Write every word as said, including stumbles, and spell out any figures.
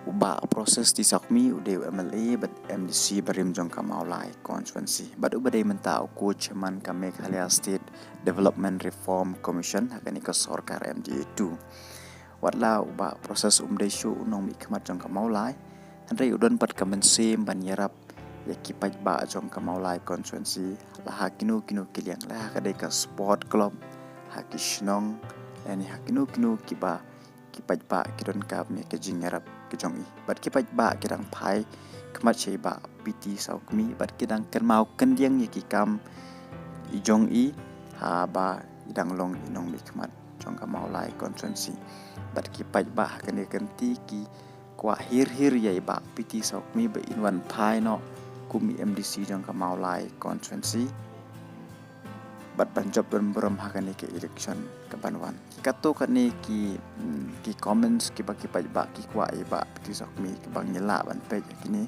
U Bah Proses T Sawkmie u dei u M L A bad M D C barim jong ka Mawlai constituency bad uba dei mynta u co-chairman ka Meghalaya State Development Reform Commission ha kane ka sorkar M D A two. Wat la u Bah Proses um dei shuh u nongmihkhmat jong ka Mawlai, hynrei u don pat ka mynsiem ban ïarap ïa ki paidbah jong ka Mawlai constituency la ha kino kino ki liang, la ha ka dei ka sport club, ha ki shnong, lane ha kino kino kiba ki paidbah ki donkam ïa ka jingïarap ka jong i. Bad ki paidbah ki dang phai khmat sha i Bah P T Sawkmie bad ki dang kynmaw kyndiang ïa ki kam i jong i haba i dang long i nongmihkhmat jong ka Mawlai constituency. Bad ki paidbah ha kane ka kynti ki kwah hir hir ïa i Bah P T Sawkmie ba in wan phai noh kum i M D C jong ka Mawlai constituency bad ban jop don burom ha kane ka election ka ban wan. Katto katne ki, mm, ki comments kiba ki paidbah ki kwah ïa i Bah P T Sawkmie kiba ngi lah ban peit ha kine.